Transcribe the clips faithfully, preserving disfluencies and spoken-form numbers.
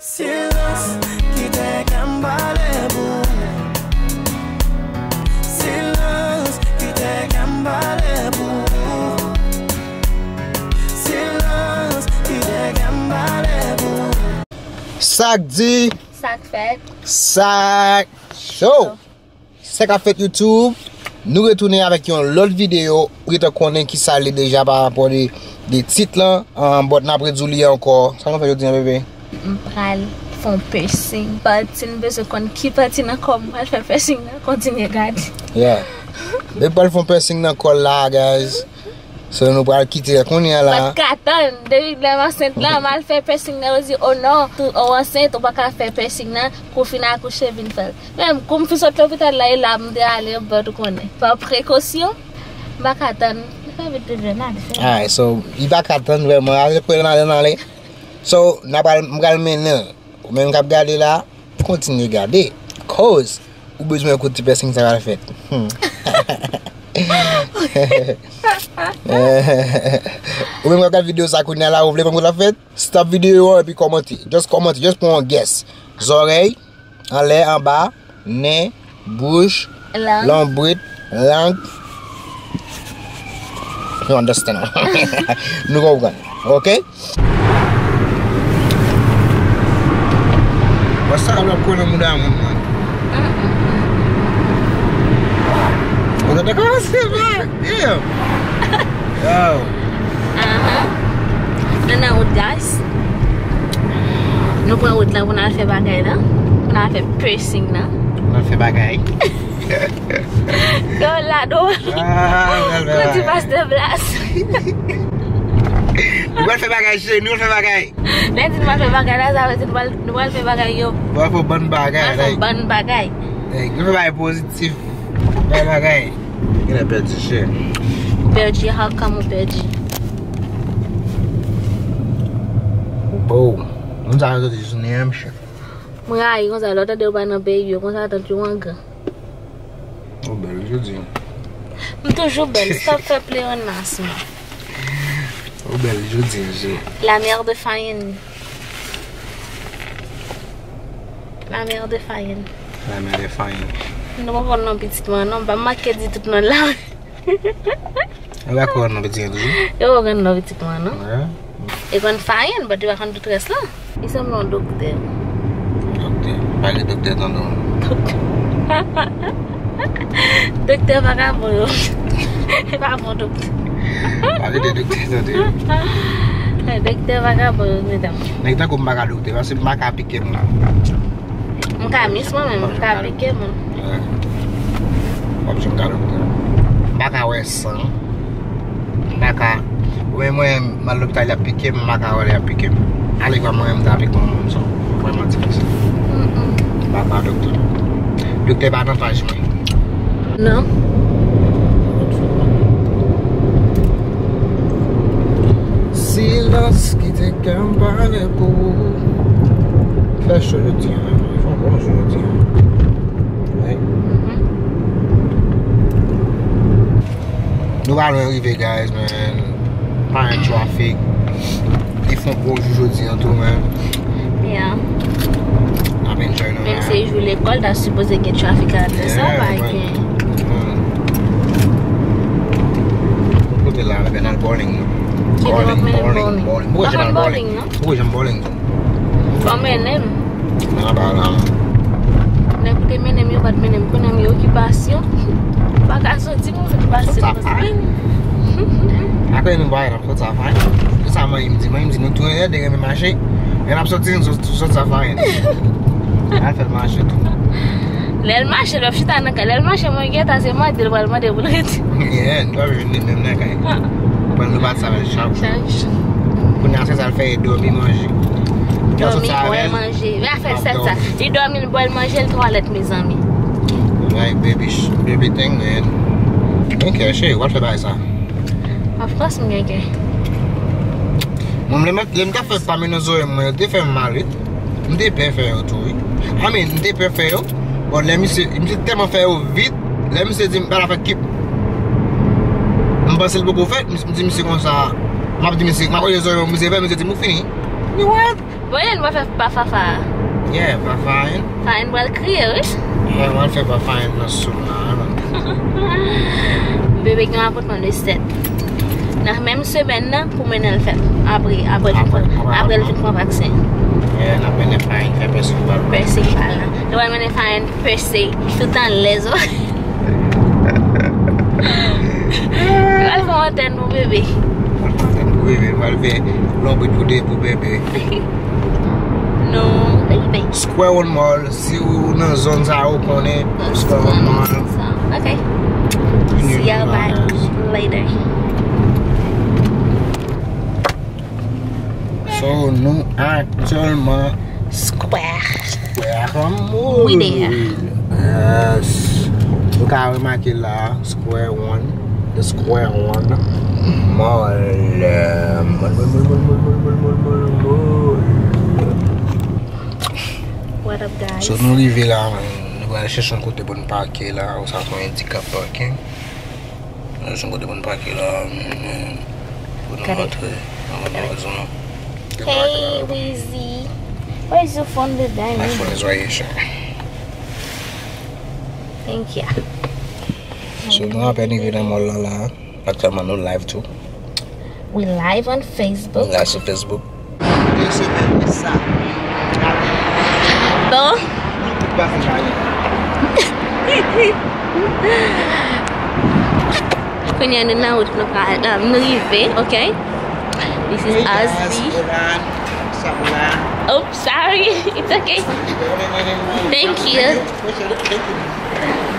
Silans, kite kè m pale pou ou. Silans, kite kè m pale pou ou. Silans, kite kè m pale pou ou. Sa k di? Sa k fèt? Sa k cho? Sa k ap fèt YouTube? Nou retounen avèk yon lòt videyo. Ou gentan konnen kisa l ye deja pa rapò de, de tit lan. Ahn, but n ap redi w li ankò. Sa nou fè jodi a, bebe? M pral fè yon piercing. But si n bezwen konn ki pati nan kò m pral fè piercing nan, kontinye gade. Yeah. Bebe pral fè yon piercing nan kò l la, guys. So nou pral kite kounye a la. M pa t ka tann. Depi lè m ansent la, m al fè piercing nan, yo di, "Oh non, ou ansent, ou pa ka fè piercing nan, kou w fin akouche, vin fè l." Men, kou m fin sot lopital la, e la m te ale, but ou konnen. Pa prekosyon, m pa ka tann. Li fè vit, li vle n ale fè. Alright, so, li pa ka tann vrèman. Ale, kwè n ale, n ale. So, n a pral, m pral mennen l. Ou menm k ap gade la, kontinye gade. Cause, ou bezwen kote piercing sa pral fèt. Hmm. Ou menm k ap gade videyo sa kounye a la, ou vle konn kote l ap fèt? Stop videyo an epi kòmante. Just kòmante, just pran yon guess. Zòrèy, anlè, anba, nen, bouch, lang, lonbrit, lang. You understand? Nou konprann. Ok? Wè sa w ap kole mouda moun nan. Ou tande kòman se fè? Damn. Yo. Aha. Nou nan wout, guys. Nou pran wout la pou n al fè bagay la. Pou n al fè piercing nan. Pou n al fè bagay. Yo, la, nou. Ah, la, la. Kondi pastè Blas. Nou pral fè bagay, cheri, nou pral fè bagay. Lè di nou pral fè bagay la, sa vle di nou pral, nou pral fè bagay yo. Nou pral fè yon bann bagay, nou pral fè yon bann bagay. Hey, nou fè bagay pozitif. Bay bagay. Gen lè pèdi, cheri. Ou pèdi, how come ou pèdi? Bow. Moun sa yo soti jis nan menm cheri. M rayi konsa, lè w tande yo pa nan peyi yo, konsa tant yo angan. Ou bèl jodi a. M toujou bèl, stop fè pleonasm. Ou bèl jodi a, je. La mère de Fayenne. La mère de Fayenne. La mère de Fayenne. Nou pa konn non pitit mwen, non, m pa make di tout non la. Ou pa konn non pitit mwen toujou? Yo pa konn non pitit mwen, non. Wè. E konn Fayenne, but yo pa konn tout rès la. Li sanble yon doktè. Doktè. Pale doktè tande w. Doktè. Doktè vagabon yo. E pa bon doktè. Pale de doktè tande. Doktè vagabon yo, medam. Nèg tankou m pa ka doktè, paske m pa ka pike moun. M ka mis mwen menm, m ka pike moun. Wè. W ap jwenn gade. M pa ka wè san. M pa ka. Ou menm mwen, m al lopital, y ap pike m, m pa ka wè lè y ap pike m. Alèkwa mwen menm, m ta pike yon moun, so, vrèman difisil. Mm-mm. M pa ka doktè. Doktè pa nan paj mwen. Non. Silans, kite kè m pale pou ou. Fè cho jodi a, men. Fè yon bon jou jodi a. Wi. Mhm. Nou pa lwen rive, guys, man. Pa gen traffic. Li fè yon gwo jou jodi an tou, man. Yeah. N ap enjoy nou, man. Menm se jou lekòl, ta sipoze gen traffic a lè sa, pa gen. Kote la, n al bowling, non? Bowling, bowling, bowling. Ou pa janm al bowling, non? Ou pa janm bowling, non? Fò mennen m. Nan ba la. Nèg ou te mennen m yo pa t mennen m, kounye a m gen okipasyon. M pa ka soti pou m vin pase nan sèn. Apre nou bay la. Sòt sa fayen. Se sa manmi m di. Manmi m di nou tou lè de renmen mache. Lè n ap sòti, nou sòt, sòt sa fayen. Al fè l mache tou. Lè l mache, l ap chita nan kay. Lè l mache, mwen gentan se mande l pral mande pou l rete. Yeah, nou ap jwenn li menm nan kay. Pran nou bat sa avè l chak jou. Chak jou. Kounye a se sa l fè, e dòmi, manje. Dòmi, bwè, manje. Lè a fè sèt sa. Li dòmi, l bwè, l manje, l twalèt, mezanmi. Like baby, baby thing, man. Ok, cheri, w ap fè bagay sa. Of course m gen kè. Mwen, lè m, lè m t ap fè pa men nan zòrèy mwen, yo te fè m mal, wi. M te pè fè yo tou, wi. I mean, m te pè fè yo. Bon, lè misye, misye tèlman fè yo vit, lè misye di m pa ta fè kip. M panse l poko fèt, m, m di misye konsa, m ap di misye, m ap wè zòrèy mwen, misye fè, misye di m ou fini. What? Bon, Eden pral fè pa Fafa. Yeah, pa Fafa. Fafa pral kriye, wi. Yeah, mwen fè pa Fafa nan sou la. Bebe gen apòtman de sèt. Nan menm semèn nan, pou mennen l fè. Apre, apre l fin pran, apre l fin pran vaksen. Yeah, n ap mennen Fafa fè pèsikal. Pèsikal la. Nou pral mennen Fafa pèse tout an lèzo. Pral fè yon antèn pou bebe. Pral fè yon antèn pou bebe, pral fè lonbrit pou de pou bebe. No, bebe. Square One Mall, si ou nan zòn sa ou konnen Square One Mall. Ok. See y'all back later. So, nou aktyèlman Square. Square One Mall. We there. Yes. Ou ka remake la, Square One. The Square One Mall. Mall, mall, mall. What up, guys? So, nou rive la, man. Nou pral chèche yon kote pou n pake la. Ou sa, se yon handicap parking. Mwen jis kote pou n pake la, men, pou nou antre nan Amazon an. Hey, Weezy. Where's your phone today? My phone is right here, sir. Thank you. So, nou apèn rive nan mall lan la. Aktyèlman, nou live tou. We live on Facebook. Live sou Facebook. Bon. Kounye a nou nan wout, nou pral, um, nou rive, ok? This is Asby. Oh, sorry. It's okay. Thank you.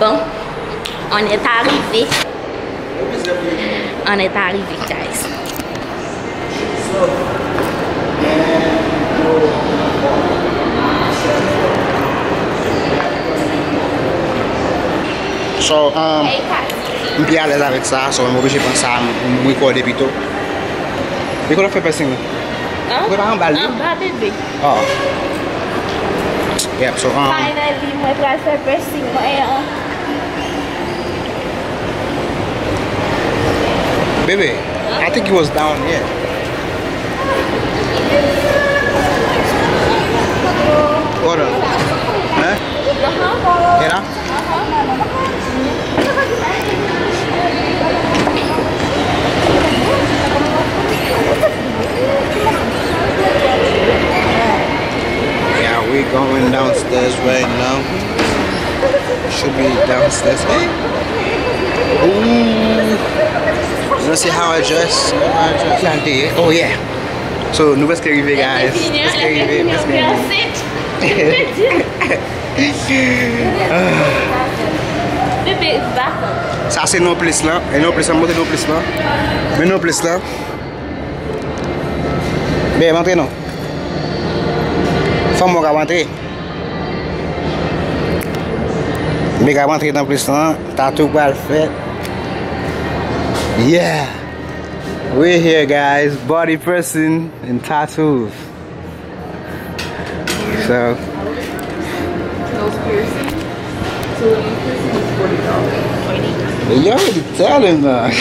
Bon, on est arrivé. On est arrivé, guys. So, um, m pi alèz avèk sa, so m oblije pran sa, m, m rekòde pito. Li konn ap fè piercing li. Hein? Ou pa anba l, non? Anba, bebe. Oh. Yep, so, um, finally, mwen pral fè piercing mwen an. Bebe, I think it was down here. Hold on. Hein? Era? Yeah, we going downstairs right now. Should be downstairs. Hey. Ooh. You see how I dress? You know how I dress? Tande. Oh, yeah. So, nou prèske rive, guys. Prèske rive, prèske rive. Bebe, va. Sa se non plis lan. E non plis lan, montre non plis lan. Men non plis lan. Bebe, antre non. Fanm mwen ka antre. Bebe ka antre non plis lan. Tatou pral fèt. Yeah. We're here, guys. Body piercing and tattoos. So. Nose piercing. So the nose piercing is forty dollars. You already telling us.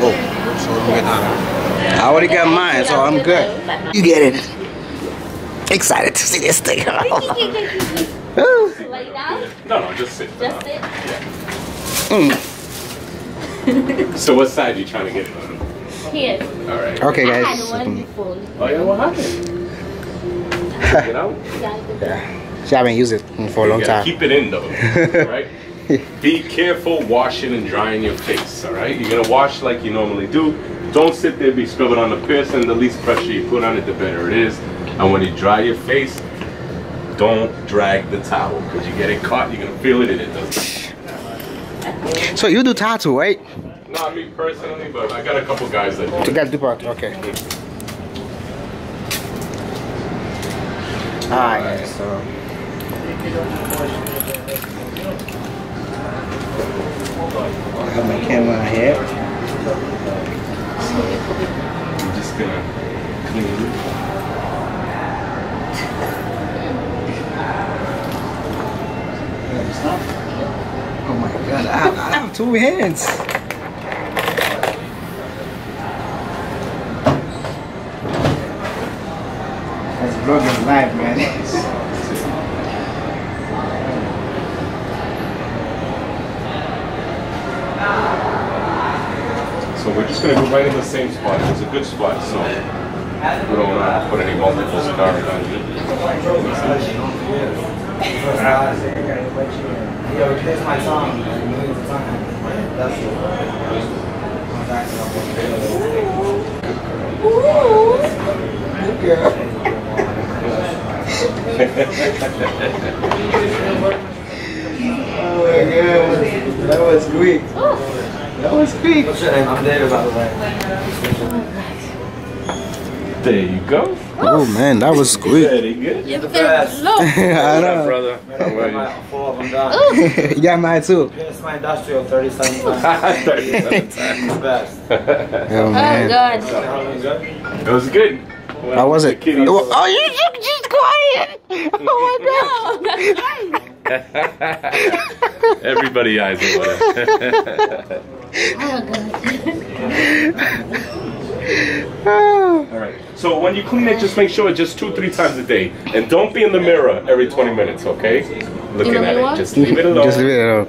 Oh, so you get that. I already got mine, so I'm good. You get it. Excited to see this thing. Lay down. No, no, just sit. Just sit? Yeah. Mm. So what side you trying to get it on? Here. All right. Okay, guys. I had one before. Oh, yeah, what happened? Take it out? Yeah. She haven't used it for a long time. Keep it in, though. Right? Be careful washing and drying your face, all right? You're gonna wash like you normally do. Don't sit there, be scrubbing on the piercing. The least pressure you put on it, the better it is. And when you dry your face, don't drag the towel, because you get it caught, you're gonna feel it, and it doesn't. So you do tattoo, right? Not me personally, but I got a couple guys that do. You got the part, okay. Alright, so. I have my camera here. I'm just gonna clean. Oh my God, I, I have two hands. Vlogging live, man. So we're just gonna go right in the same spot. It's a good spot, so we don't wanna put any multiple scars on you. Yo, replace my tongue like millions of times. That's it. Oh my God. That was quick. That was quick. What's your name? I'm David, by the way. There you go. Oh man, that was quick. Very good. You feel low. I know. Brother, how are you? Four of them done. You got mine too. It's my industrial thirty-seven times. Thirty-seven times. Best. Yo, man. Oh God. That was good. How was it? Oh, you just, just quiet. Oh my God. Everybody eyes over there. Oh God. All right. So when you clean it, just make sure it's just two, three times a day. And don't be in the mirror every twenty minutes, okay? Looking at it. Just leave it alone. Just leave it alone.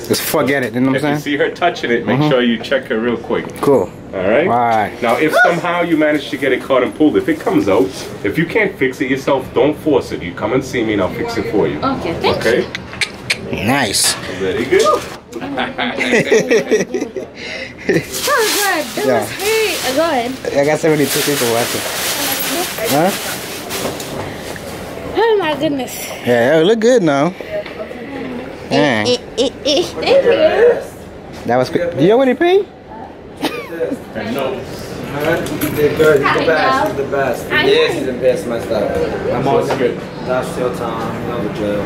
Just forget it, you know what I'm saying? If you see her touching it, make sure you check her real quick. Cool. All right? All right. Now, if somehow you manage to get it caught and pulled, if it comes out, if you can't fix it yourself, don't force it. You come and see me and I'll fix it for you. Okay, thank you. Okay? Nice. Very good. Oh God, that was hurt. Go ahead. I got so many two people watching. Huh? Oh my goodness. Yeah, it look good now. Dang. Eh, eh, eh, eh, thank you. That was quick. Do you already pee? Alright, you did good. You're the best. You're the best. For years, he's been passing my stuff. I'm always good. That's your time. You know the drill.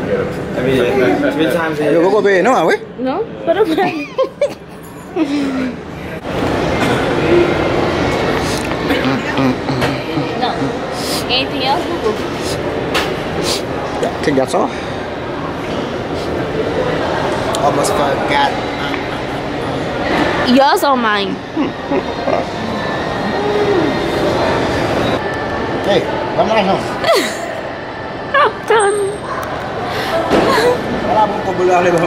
Every year, three times a year. Yo, koko peye non, ah wi? Non, pa de pwoblèm. Non. Anything else, Google? Think that's all. Almost forgot. Yours or mine? Hey, ban m lajan. Kaptan. Ala bon kòb ou ale ban m.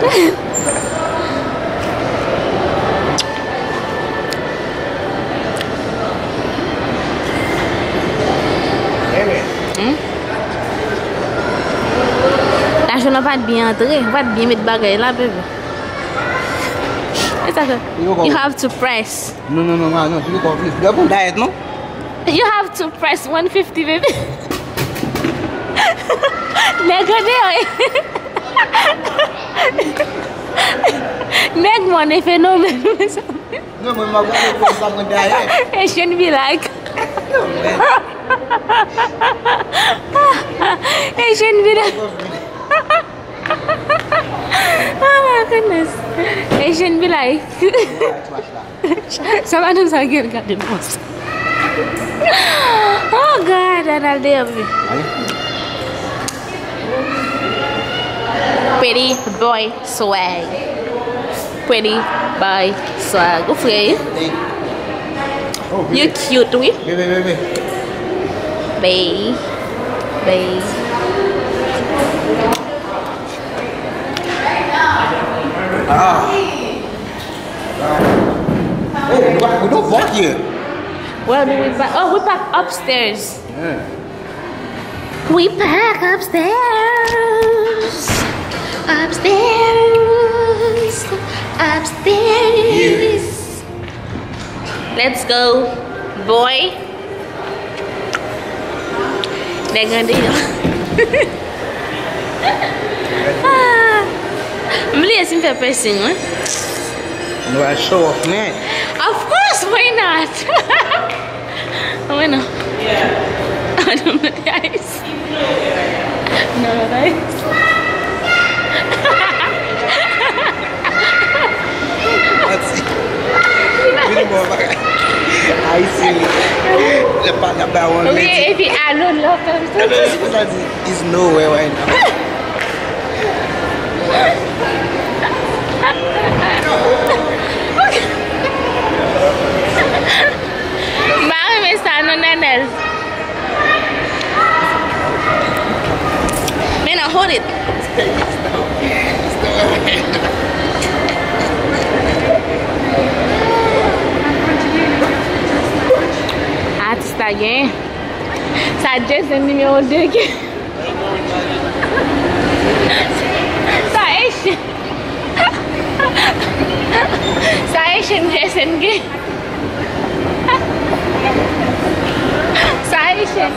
Hmm? Lajan nan pa t byen antre, ou pa t byen met bagay la, bebe. E sa ke, you have to press. Non, non, non, non, non, you go, please. Lè pou dayèt, non? You have to press one fifty, baby. Nèg an deyò. Nèg mwen e fenomèn, mezanmi. Non, mwen, m ap gade pou sa mwen dayèt. It shouldn't be like. Non, men. It shouldn't be like. Oh my goodness. It shouldn't be like. Sa madanm sa gen gade l konsa. Oh God, Ronaldo ap vin. Pretty boy swag. Pretty boy swag. Ou fre wi. You cute wi. Bebe, bebe. Bay. Bay. Ah. Oh, we back, we don't walk here. Where do we back? Oh, we back upstairs. Yeah. We back upstairs. Upstairs. Upstairs. Yeah. Let's go, boy. Nèg an deyò. Ah. M bliye si m fè piercing, wi. Nou al show off, man. Of course, why not? Why not? Yeah. I don't know the ice. No, no, no. Manti. Vini bon bagay. Ayisyen, lè pa nan ba wan. Wi, epi alon lòt. Sa di, is nowhere right now. M pa renmen sa non, Nènèl. Sa gen. Sa Jason nimewo de gen. Sa Haitian. Sa Haitian Jason gen. Sa Haitian.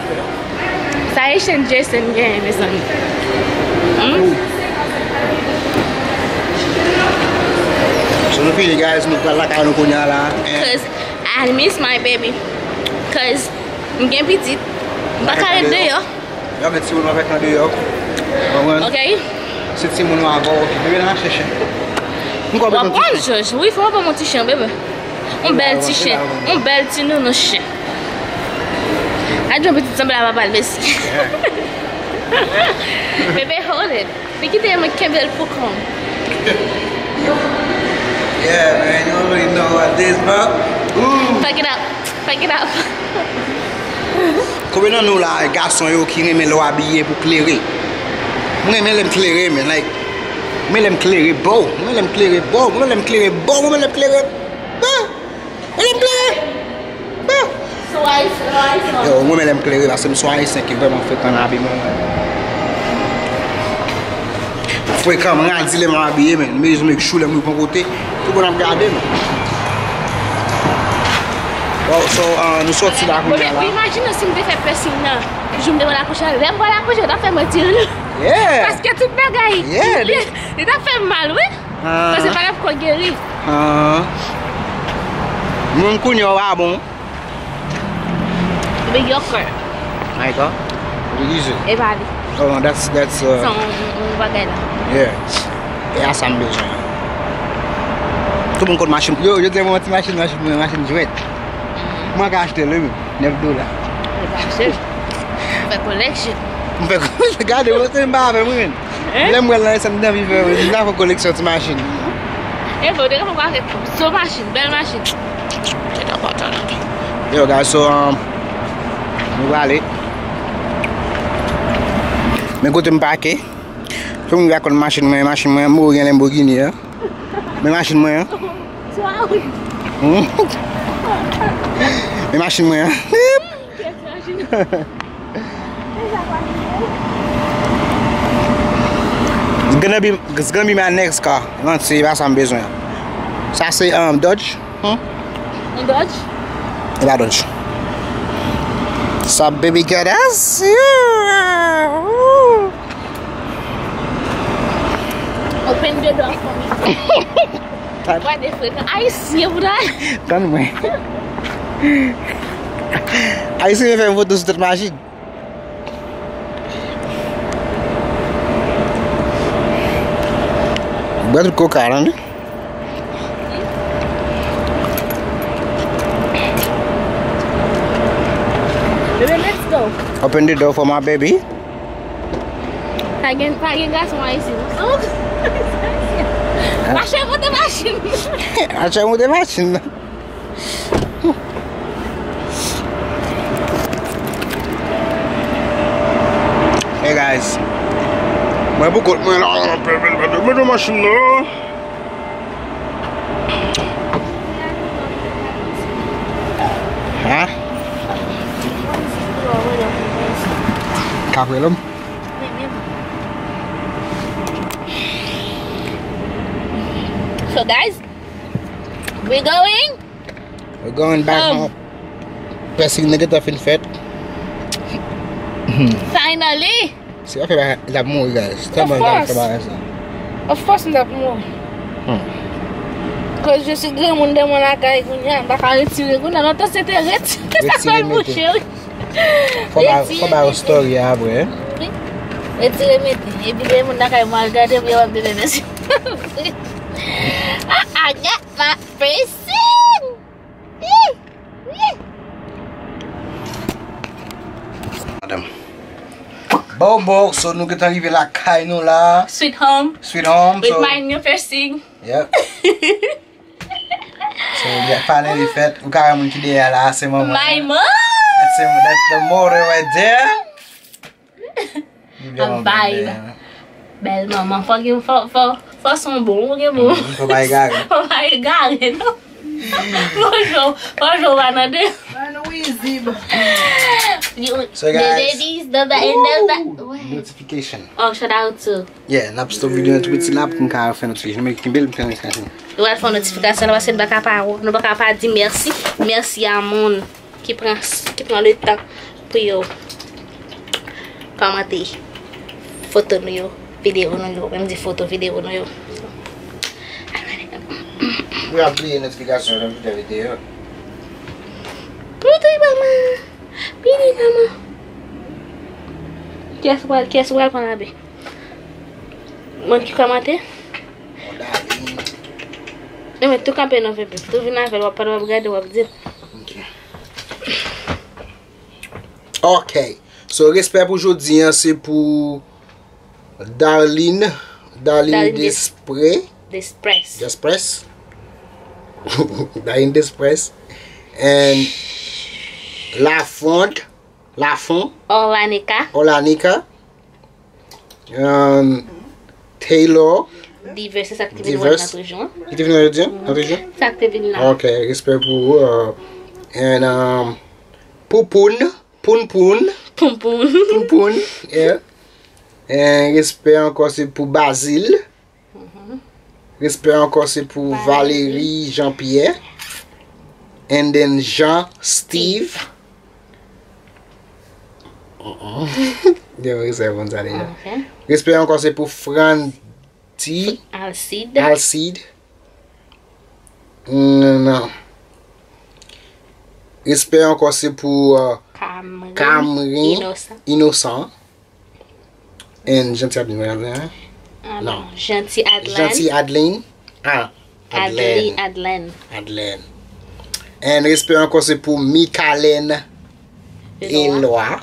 Sa Haitian Jason gen, mezanmi. Hmm? So nou fini, guys, nou pral lakay nou kounye a la. And 'Cause I miss my baby. 'Cause m gen pitit. M pa ka ret deyò. Yo, men timoun w ap fè tan deyò. Konprann? Ok? Se timoun w avè w, ok. Bebe nan chèche. M konprann. W ap pran jòj. Wi, fò w pran yon ti chen, bebe. Yon bèl ti chen. Yon bèl ti nounou chen. Adyon pitit sanble a papa l, mesi. Bebe, hold it. Li kite mwen kenbe l pou kò m. Yeah, man, you already know what this, bro. Ooh. Fuck it up. Fuck it up. Konbyen nan nou la, gason yo, ki renmen lè w abiye pou klere? Mwen renmen lè m klere, men, like, mwen renmen lè m klere, bro. Mwen renmen lè m klere, bro. Mwen renmen lè m klere, bro. Mwen renmen lè m klere. Ah! Mwen renmen lè m klere. Ah! Sou Ayisyen, Ayisyen. Yo, mwen renmen lè m klere, paske m se yon Ayisyen ki vrèman frekan nan abiman mwen. Frekan, m radi lè m ap abiye, men. M bezwen make sure lè m rive yon kote, tout moun ap gade m. Bon, so, uh, nou soti la kounye a la. Imajine si m te fè piercing nan jou m te pral akouche a. Lè m pral akouche, yo t ap fè mwen tire l. Yeah. Paske tout bagay. Yeah, Li li t ap fè m mal, wi. Ah. Paske pa t ap ko geri. Ah. Moun kounye a w pa bon. Mediocre. My God. What is it? E pa li. Oh, no, that's, that's, uh, Sa yon yon bagay la. Yeah. E a sa m bezwen. Tout moun konn machin. Yo, yo te mwen ti machin, machin, machin jwèt. Mwen ka achte l, wi, nèf dola. Ou ka achte l. Fè collection. M fè, gade, mwen se m pa avè mwen. Lè m wè l nan, sa m te anvi fè, m ta fè koleksyon ti machin. E vre, ou te ka fè gwo machin, bèl machin. Yo, guys, so, um, nou prale. Men kote m pake. Tout moun ka konn machin mwen, machin mwen, m gen Lamborghini, an. Men machin mwen, an. Men machin mwen, an. It's gonna be, it's gonna be my next car. Non, se pa sa m bezwen. Sa se, um, Dodge. Hmm? Yon Dodge? E pa Dodge. Sa baby girl, that's you. Open the door for me. Wè de frekan. Ayisyen pou ta. Tann mwen. Ayisyen fè m foto sou tèt machin. Bwè tout koka, tande. Bebe, let's go. Open the door for my baby. Pa gen, pa gen gason ayisyen, non? Mache monte machin. Acha monte machin nan. Hey guys. Mwen pou kont mwen la. Mwen nan machin nan. Ha? Kapre lòm. So guys, we going. We're going back home. Piercing nan gentan fin fèt. Finally. Se pa fè bagay, l ap mouri, guys. Tèlman l ap fè bagay sa. Of course, m t ap mouri. Cause je suis granmoun de mwen lakay kounye a, m pa ka retire kounye a. Lontan se te retire sa sèl bouche, wi. Fò ba, fò ba yo story a apre. Retire mete. Epi de moun lakay mwen al gade, epi yo ap bebe mèsi. I got my piercing. Madam. Bon, bon, so nou gentan rive lakay nou la. Sweet home. Sweet home. With So, my new piercing. Yep. So, yeah, finally fèt. Ou ka wè moun ki dèyè la, se manman. My mom. That's, him, that's the mother right there. A vibe. Bèl manman. Fò gen, fò, fò, fò son bon, ou gen bon. Fò pa egare. Fò pa egare, non. Bonjou, bonjou, Vanande. An wizib. You, So, the guys, babies, the ba- and the ba- Ooh, what? Notification. Oh, shout out to. Yeah, n ap stop video nan tou piti la pou m ka fè notification. Men ki bèl fè notification. Nou al fè yon notifikasyon la paske nou pa ka pa nou pa ka pa di mèsi. Mèsi a moun ki pran ki pran le tan pou yo kòmante foto nou yo, videyo nou yo, menm di foto videyo nou yo. Ou ap bliye notification nan pita videyo. Piti mama, piti mama. Kiyès pral kiyès pral pran labe? Mwen ki kòmante? Bon, Darlene. Non, men tou kanpe nan vin tou vin avè l, w ap pale, w ap gade, w ap di. Ok. Ok. So, respè pou jodi an, se pou Darlene. Darlene Darlene Despre. Despres. Despres. Darlene Despres. And Lafond. Lafon. Orlanika. Orlanika. Um, Taylor. Divers, se sa ki te vin Divers. Nan toujou. Ki te vin nan jodi an? Nan toujou? Sa ki te vin la. Ok, respè pou ou. Uh, and um, Poupoun. Pounpoun. Poum poum. Pounpoun. Yeah. And respè ankò se pou Bazil. Respè ankò se pou Valerie Jean-Pierre. And then Jean Steve. Gen respè pou sa deja. Ok. Respè ankò se pou Franti Alcide. Alcide. Mm, non. Respè ankò se pou uh, Camry. Camry Innocent. Innocent. And Gentil Adeline. Hein? Ah, Non. Gentil Adeline. Gentil Adeline. Ah, Adeline. Adeline. Adeline. Adeline. And respè ankò se pou Micalène Eloi.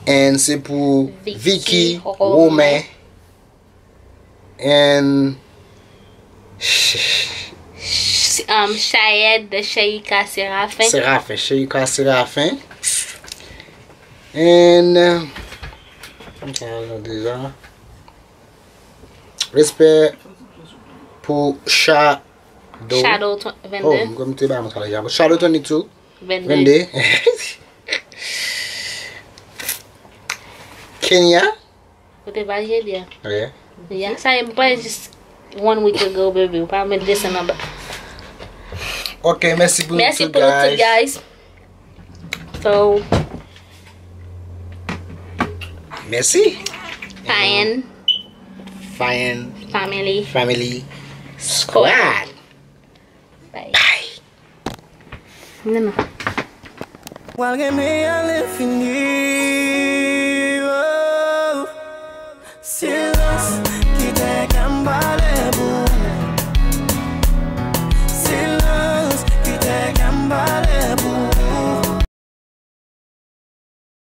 And se pou Vicky Vicky Romain. Romain. And Um, Shayed de Sheika Serafin. Serafin. Sheika Serafin. And uh, ok, alò deja. Respè pou Shadow. Shadow Oh, twenty-two. m te ba mwen sa deja. Shadow twenty-two. twenty-two. twenty-two. Kenya. Ou te ba Jelia. Ok. Ya, sa e pa jis one week ago, baby. Ou pa met desann anba. Ok, mèsi pou Mèsi nou pou tout, nou tout, guys. Guys. So, Mèsi. Fine Fine Family Family Squad. Squad. Bye. Non, non. Pral renmen a lenfini.